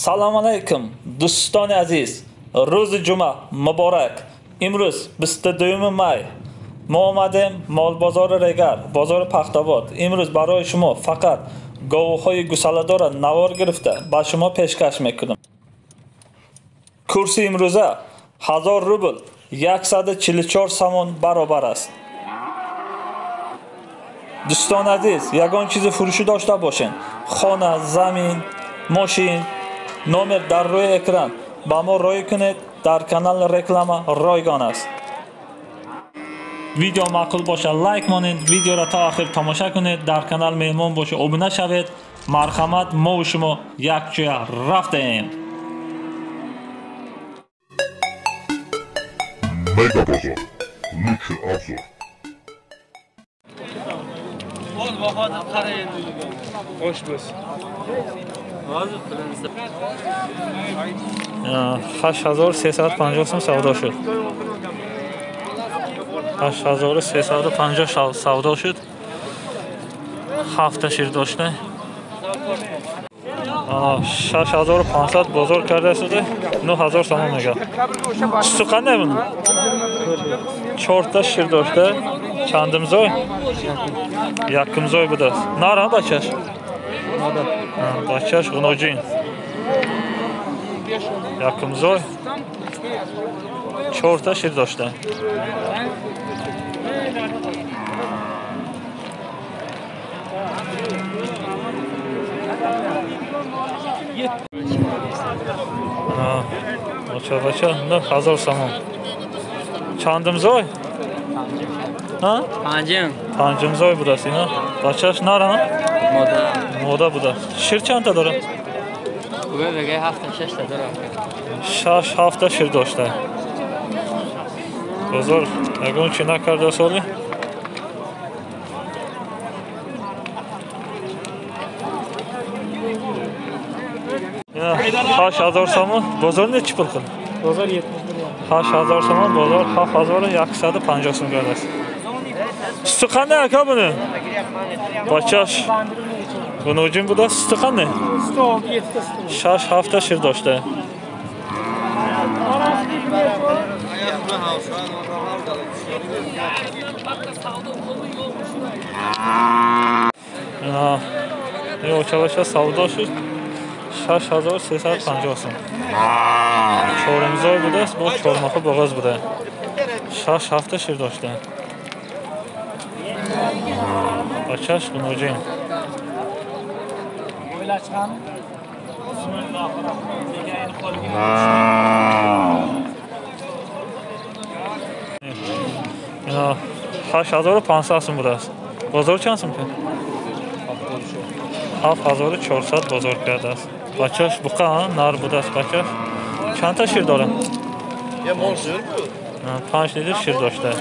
Салом алайкум, дӯстони азиз. Рӯзи ҷумъа муборак. Имрӯз 22 май. Мо омадем молбозори Регар, бозори Пахтобод. Имрӯз барои шумо фақат говҳои гусаладорро навор гирифта ба шумо пешкаш мекунам. Курси имрӯза 1000 рубл 144 сомон баробар аст. Дӯстони азиз, ягон чизи фурӯшӣ дошта бошед, хона, замин, мошин, номер дар рӯи экран ба мо роӣ кунед. Дар канал реклама ройгон аст. Видео маъқул бошад, лайк монед, видеоро то охир тамоша кунед, дар канал меҳмон бошед, обуна шавед. Марҳамат, мо шумо якҷоя рафтаем. Мега бозор. Лучший обзор. Xo'sh bo'lsin. 8350 сум савдо шуд. 8350 савдо шуд. Ҳафта шир дошта. 6500 бозор карда шуда. 9000 сомон мега. Суту қандай буни? Чорта шир дошта. Чандимзой? Якумзой будааст. Нара бачаш? Бачаш ғуноҷин. Якумзой. Чорта шир дошта. Бача бача 9000 сомон. Чандимзой? Панҷум. Панҷумзой будааст ина. Бачаш нара? Мода. Мода будааст. Шир чандта дорад? Бигӯй ҳафта шашта дорад. Шаш ҳафта шир дошта. Бозор ягон чи накарда соли? 8000 сомон. Бозор нечи пул қилdi? Бозор 71. 8000 сомон, бозор 7150 сум кардааст. Сути қандай ака буни? Бачаш ғуноҷин будааст. Сути қандай? 6 ҳафта шир дошта. Ин очабаша савдо шуд. 6350 сум. Чоримзой будааст, бо чормоҳа боғоз буда. 6 ҳафта шир дошта. Бачаш ғуноҷин. Ина 8500 сум будааст. Бозор чанд сум кард? 7400 бозор кардааст. Бачаш буқа, нар будааст бачаш. Чандта шир дорад? 5 литр шир дошта.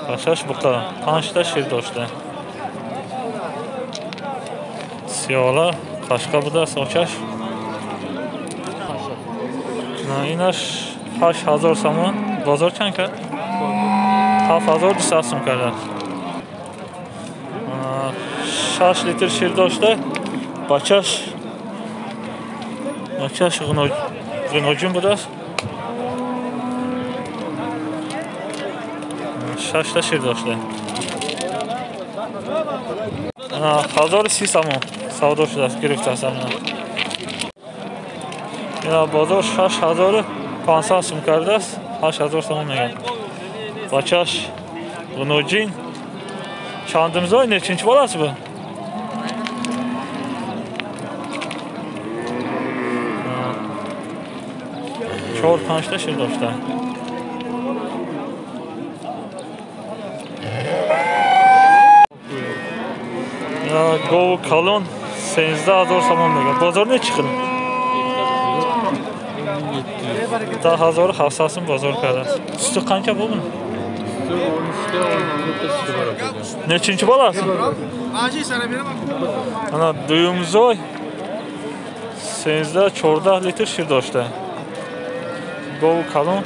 Бачаш буқа, 5та шир дошта. Сиёла қашқа будааст очаш. Инаш 8000 сомон. Бозор чанд кард? 7200 сум кардааст. 6 литр шир дошта. Бачаш ғуноҷин будааст. 6та шир дошта. 1030 сомон савдо шудааст, гирифтааст. Ина бозор 6500 сум кардааст, 8000 сомон мегӯяд. Бачаш ғуноҷин. Чандимзой нечинчи болasi bu? Чор панҷта шир дошта. Гову калон 13000 сомон мегӯяд. Бозор нечи қил? 10700 сум бозор кардааст. Суту қанча бу? Нечинчи болasi? Ана дуюмзой 13-14 литр шир дошта. Гову калон.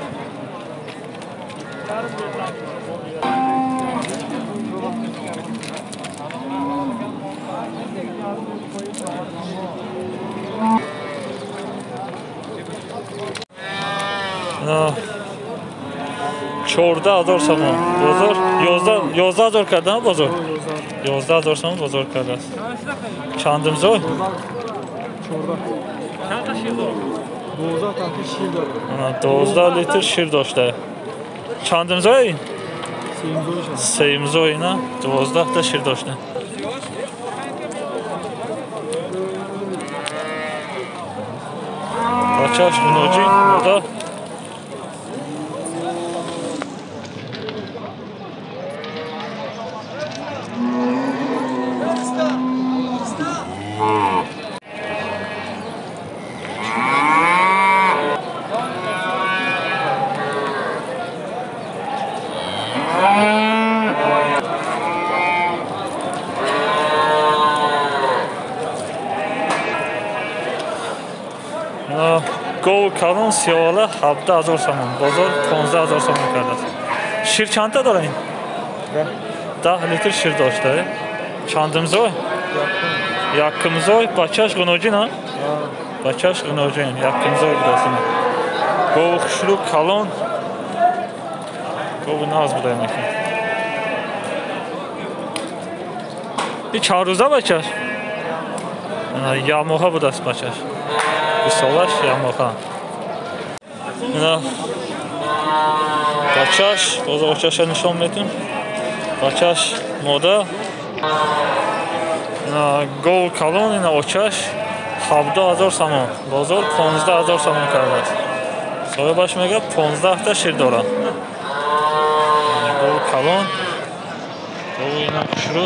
14,000 сомон. Бозор 11,000 кардан бозор. 11,000 сомон бозор кардааст. Чандум зой? 14. Чанд та шир дорад? 12 та шир дорад. 12 литр шир дошта. Чандум зой? Сеюм зой, на 12 та шир дошта. Бачаш гуноҷи мода. Гов калон сиёла 17,000 сомон. Бозор 15,000 сомон кардааст. Шир чандта дорад ин? 10 литр шир дошта. Чандум зой? Якум зой. Бачаш гуноҷин, а? Бачаш гуноҷин. Якум зой будааст ин. Гов хушрӯ калон. Гов нағз буда ин. Ин чанд рӯза бачаш? Як моҳа будааст бачаш. Гусолаш як моҳа. Ина бачаш, боз очаша нишон медиҳем. Бачаш мода. Ина гов калон, ина очаш 17,000 сомон. Бозор 15,000 сомон кардааст. Соҳибаш мегӯяд 15 та шир дорад. Гов калон. Гов ина хушрӯ.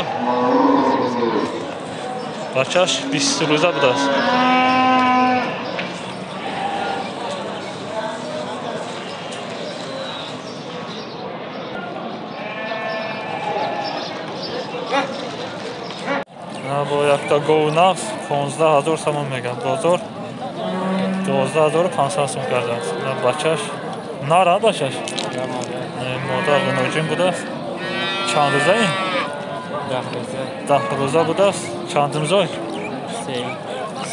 Бачаш 20 рӯза будааст. Бо якта гов нағз 15,000 сомон мегӯяд. Бозор 12,500 сом кардааст. Бачаш нара бачаш? Модар гуноҷин будааст. Чанд рӯза ин? 10 рӯза будааст. Чандум зой?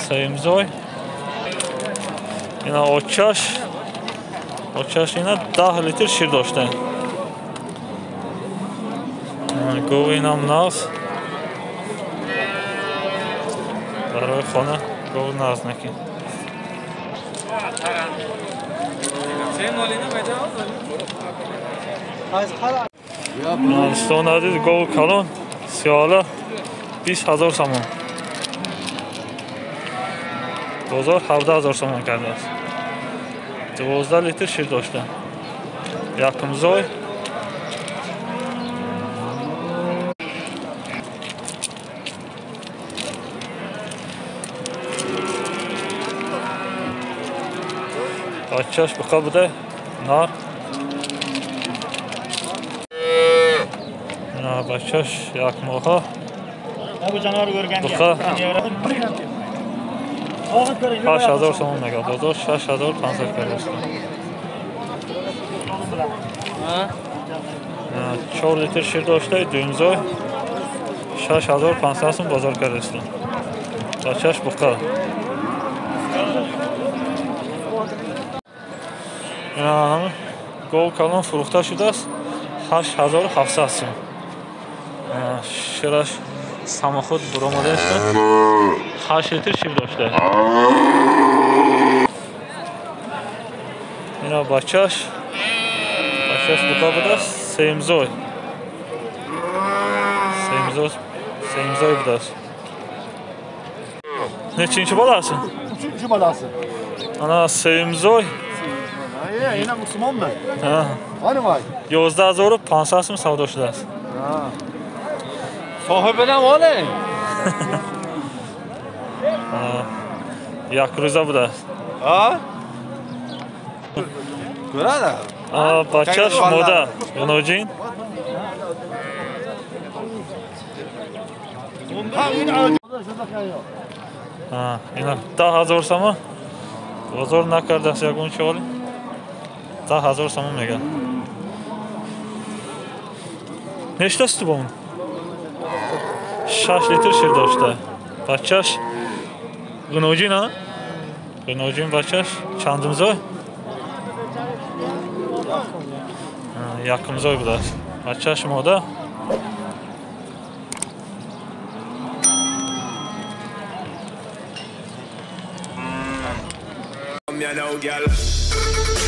Сеюм зой. Ина очаш. Очаш ина 10 литр шир дошта. Гов инам нағз. Барои хона гов нағз накин. Дӯстон азиз, гов калон сиёла 20,000 сомон. Бозор 17,000 сомон кардааст. 12 литр шир дошта. Якум зой. Бачаш буқа буда нар. Бачаш як моҳа. Буқа 8,000 сомон мегӯяд. Бозор 6,500 кардааст. 4 литр шир дошта, дуюм зой 6,500 сом бозор кардааст. Бачаш буқа. Гов калон фурӯхта шудааст 8,700 сом. Шираш самоход буромадааст. 8 литр шир дошта. Ина бачаш. Бачаш буқа будааст сеюм зой. Сеюм зой будааст. Нечинчи баласы? Üçüncü balası. Ана сеюм зой. Ина мусулмон бе. Hani vay. 11,500 сом савдо шудааст. Соҳибинам оле. Як рӯза будааст. Көрада. Бачаш мода. Гуноҷин. Ина 10,000 сомон. Бозор накардааст ягон чиҳоли. 10,000 сомон мегӯяд. Нечта суту бо он? 6 литр шир дошта. Бачаш гуноҷин, а? Гуноҷин бачаш чандум зой? Якумзой будааст. Бачааш мода. You know, girl.